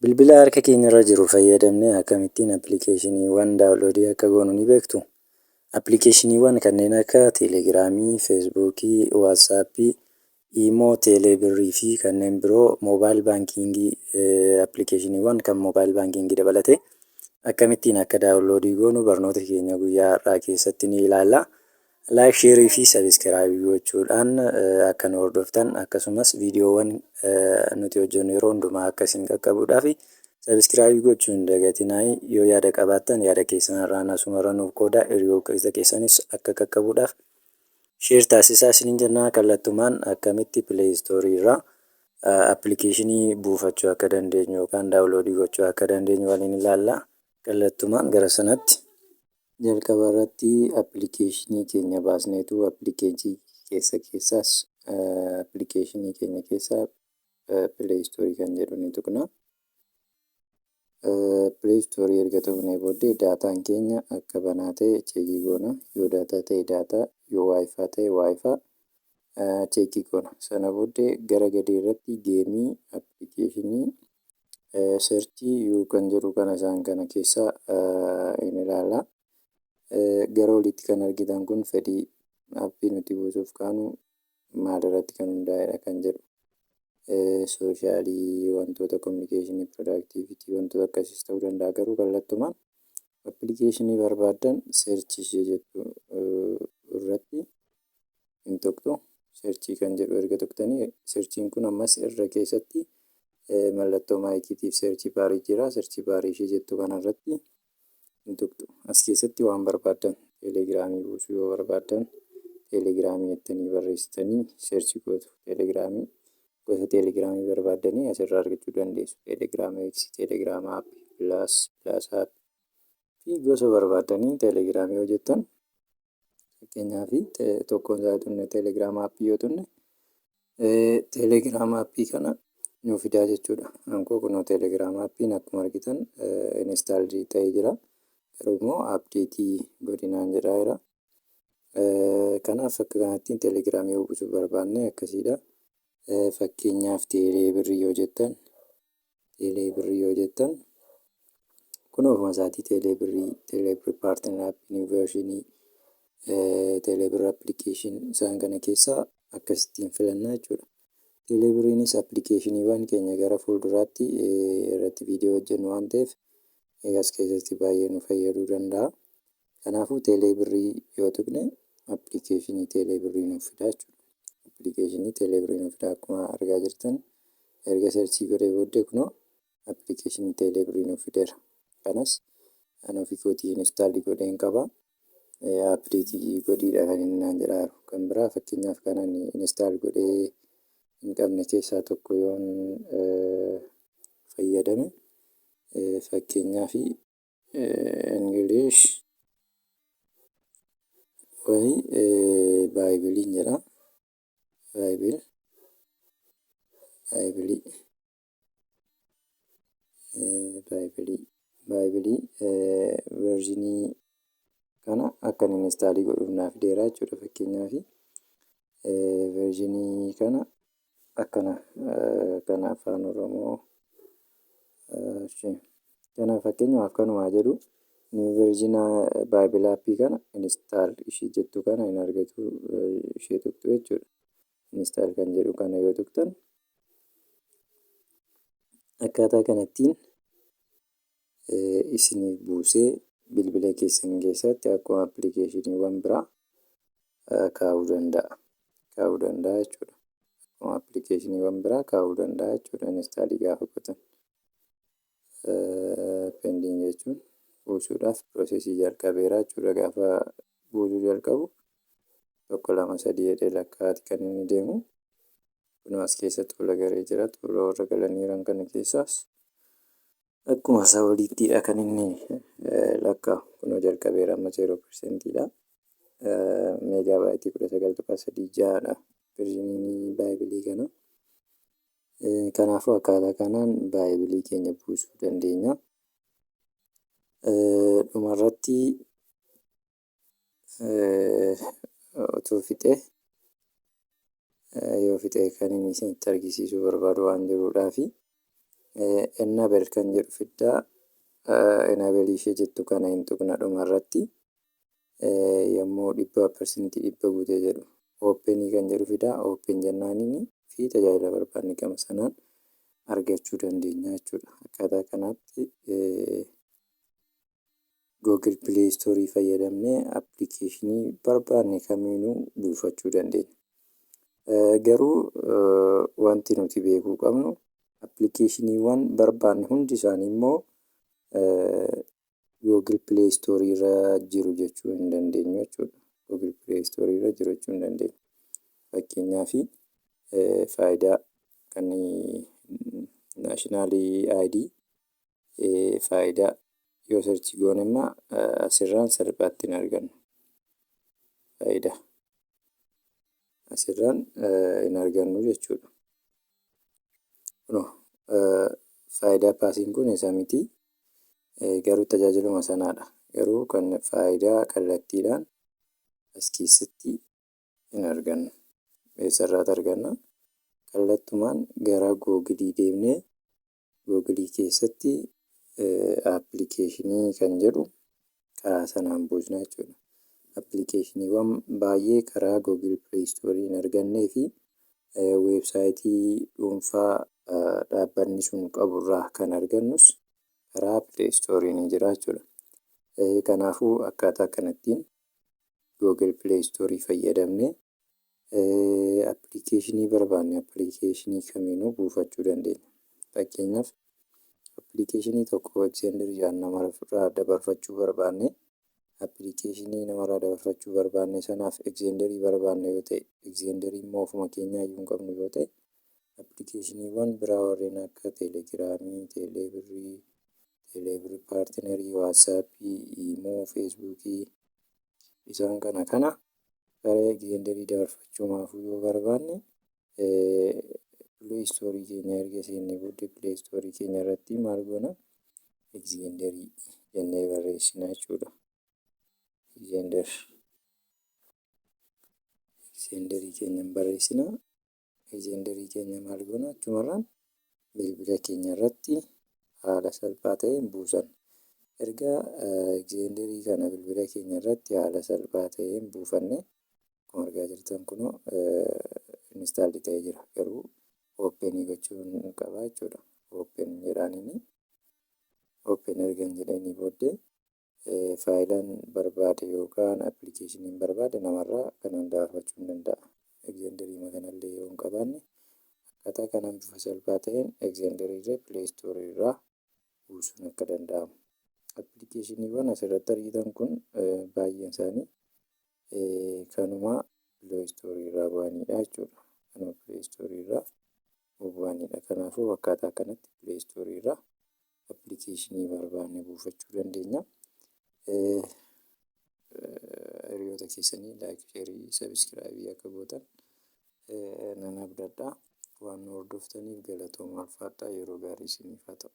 Bilbila harka keenyarra jiru fayyadamnee akkamittiin appilikeeshiniiwwan download akka goonu ni beektuu? Appilikeeshiniiwwan kanneen akka Teelegiraamii, Feesbuukii, Waatsaappii, Iimoo, Teeleebirrii fi kanneen biroo, mobile banking, appilikeeshiniiwwan kan mobile banking dabalatee akkamittiin akka download goonu barnoota keenya guyyaa har'aa keessatti ni ilaalla. Like, share fi subscribe gochuudhaan akka nu hordoftan, akkasumas viidiyoowwan nuti hojjennu yeroo hundumaa akka isin qaqqabuudhaaf subscribe gochuu hin dagatinaa. Yoo yaada qabaattan yaada keessan irraan asumarra nuuf qoodaa, hiriyoota keessanis akka qaqqabuudhaaf share taasisaa isiniin jennaa. Kallattumaan akkamitti Play Store irraa appilikeeshinii buufachuu akka dandeenyu yookaan download gochuu akka dandeenyu waliin ilaalla. Kallattumaan gara sanatti. Jalqaba irratti appilikeeshinii keenya baasneetu appilikeeshinii keessa keessaas appilikeeshinii keenya keessaa Play Store kan jedhu ni tuqna. Play Store erga tuqnee booddee daataan keenya akka banaa ta'e check goona. Yoo daataa ta'e daataa, yoo WiFi ta'e WiFi check goona. Sana booddee gara gadii irratti game, appilikeeshinii, search kan jedhu kana isaan kana keessaa in ilaalla. Gara oliitti kan argitan kun fedhii aappii nuti buusuuf kaanu maal irratti kan hundaa'edha kan jedhu. Social, wantoota communication, productivity, wantoota akkasiis ta'uu danda'a, garuu kallattumaan appilikeeshinii barbaaddan search ishee jettu irratti hin tuqxu. Search kan jedhu erga tuqxanii, searchiin kun ammas irra keessatti mallattoo maayikiitiif search bar jira. Search bar ishee jettu kanarratti hin tuqxu. As keessatti waan barbaaddan, Teelegiraamii buusuu yoo barbaaddan, Teelegiraamii jettanii barreessitanii search gootu. Teelegiraamii, gosa Teelegiraamii barbaaddanii asirraa argachuu dandeessu. Teelegiraam X, Teelegiraam app, Plus, Plus app fi gosa barbaaddanii Teelegiraamii yoo jettan, fakkeenyaaf tokkoon isaa tuqne, Teelegiraam app yoo tuqne, Teelegiraam app kana nuu fidaa jechuudha. Ankoo kunoo Teelegiraam appiin akkuma argitan install ta'ee jira. Garuu immoo update godhinaan jedhaa jira. Kanaaf akka kanattiin Teelegiraamii yoo buusuu barbaanne akkasiidha. Fakkeenyaaf Teelee birrii yoo jettan, Teelee birrii yoo jettan, kun ofuma isaatii Teelee birrii, Teelee birrii partner app, version, Teelee birrii application, isaan kana keessaa akkasittiin filannaa jechuudha. Teelee birriinis appilikeeshiniiwwan keenya gara fuulduraatti irratti viidiyoo hojjennu waan ta'eef as keessatti baay'ee nu fayyaduu danda'a. Kanaafuu Teelee birrii yoo tuqne appilikeeshinii Teelee birrii nuuf fidaa jechuudha. Appilikeeshinii Teelee birrii nuuf fidaa. Akkuma argaa jirtan erga search godhee booddee kunoo appilikeeshinii Teelee birrii nuuf fideera. Kanas ani ofii kootii install godheen qaba. Update godhiidha kan inni naan jedhaa jiru. Kan biraa fakkeenyaaf kan ani install godhee hin qabne keessaa tokko yoon fayyadame, fakkeenyaaf English wayi Bibleiin jedha. Bible, Bible, Bible version kana akkan install godhuuf naaf fideera jechuudha. Fakkeenyaaf version kana akkana kana Afaan Oromoo kana fakkeenyaaf kanumaa jedhu new version Bible app kana install ishee jettu kana hin argatu, ishee tuqxu jechuudha. Install kan jedhu kana yoo tuqxan akkaataa kanattiin isiniif buusee bilbila keessan keessatti akkuma appilikeeshiniiwwan biraa kaa'uu danda'a. Kaa'uu danda'a jechuudha. Akkuma appilikeeshiniiwwan biraa kaa'uu danda'a jechuudha install gaafa gootan. Pending jechuun buusuudhaaf process jalqabeera jechuudha. Gaafa buusuu jalqabu tokko, lama, sadii jedhee lakkaa'aati kan inni deemu. Kunoo as keessa tola garee jira. Tola warra galanii jiran kana keessaas akkuma isaa oliittidha kan inni lakkaa'u. Kunoo jalqabeera, amma 0%dha. Meegaabaaytii 19.36dha versioniin Bible kana. Kanaafuu akkaataa kanaan Bible keenya buusuu dandeenya. Dhumarratti utuu fixee, yoo fixee kan inni isinitti argisiisuu barbaadu waan jiruudhaafi Enable kan jedhu fiddaa, enable ishee jettu kana hin tuqna. Dhumarratti yommuu 100% guutee jedhu open kan jedhu fidaa, open jennaanini fi tajaajila barbaanne gama sanaan argachuu dandeenya jechuudha. Akkaataa kanaatti Google Play Store fayyadamnee appilikeeshinii barbaanne kamiinuu buufachuu dandeenya. Garuu wanti nuti beekuu qabnu, appilikeeshiniiwwan barbaanne hundi isaanii immoo Google Play Store irra jiru jechuu hin dandeenyu jechuudha. Google Play Store irra jiru jechuu hin dandeenyu. Fakkeenyaaf, Faayidaa kan national ID Faayidaa yoo search goone immoo asirraan salphaatti hin argannu. Faayidaa asirraan hin argannu jechuudha. Kunoo, Faayidaa Passiin kun isa miti, garuu tajaajiluma sanaadha. Garuu kan Faayidaa kallattiidhaan as keessatti hin argannu. Eessarraati arganna? Kallattumaan gara Googilii deemnee, Googilii keessatti appilikeeshinii kan jedhu karaa sanaan buusna jechuudha. Appilikeeshiniiwwan baay'ee karaa Google Play Store hin argannee fi weebsaayitii dhuunfaa dhaabbanni sun qaburraa kan argannus karaa Play Store ni jira jechuudha. Kanaafuu akkaataa kanattiin Google Play Store fayyadamnee appilikeeshinii barbaanne appilikeeshinii kamiinuu buufachuu dandeenya. Fakkeenyaaf, appilikeeshinii tokko Xenderiidhaan namarraa dabarfachuu barbaanne, appilikeeshinii namarraa dabarfachuu barbaanne sanaaf Xenderii barbaanne yoo ta'e, Xenderii immoo ofuma keenyaa iyyuu hin qabnu yoo ta'e, appilikeeshiniiwwan biraa warreen akka Teelegiraamii, Teeleebirrii, Teeleebirrii Partnerii, Waatsaappii, Iimoo, Feesbuukii, isaan kana kana karaa Xenderii dabarfachuumaafuu yoo barbaanne, Play Storeii keenya erga seennee booddee Play Storeii keenya irratti maal goona? Xenderii jennee barreessina jechuudha. Xender, Xenderii keenya barreessina. Xenderii keenya maal goona? Achumarraan bilbila keenya irratti haala salphaa ta'een buusanna. Erga Xenderii kana bilbila keenya irratti haala salphaa ta'een buufanne, akkuma argaa jirtan kunoo install ta'ee jira. Garuu open gochuun qaba jechuudha. Open jedhaanini, open ergan jedhanii booddee faayilaan barbaade yookaan appilikeeshiniin barbaade namarraa kanan dabarfachuu hin danda'a. Xenderii kanallee yoo hin qabaanne, akkaataa kanaan bifa salphaa ta'een Xenderii illee Play Storeii irraa buusuun akka danda'amu. Appilikeeshiniiwwan asirratti argitan kun baay'een isaanii kanuma Play Storeii irraa bu'anidha jechuudha. Kanuma Play Storeii irraa bu'anidha. Kanaafuu akkaataa kanatti Play Storeii irraa appilikeeshinii barbaanne buufachuu dandeenya. Hiriyoota keessanii like, share, subscribe akka gootan nan abdadha. Waan nu hordoftaniif galatoomaa, ulfaadhaa, yeroo gaarii isiniif haa ta'u.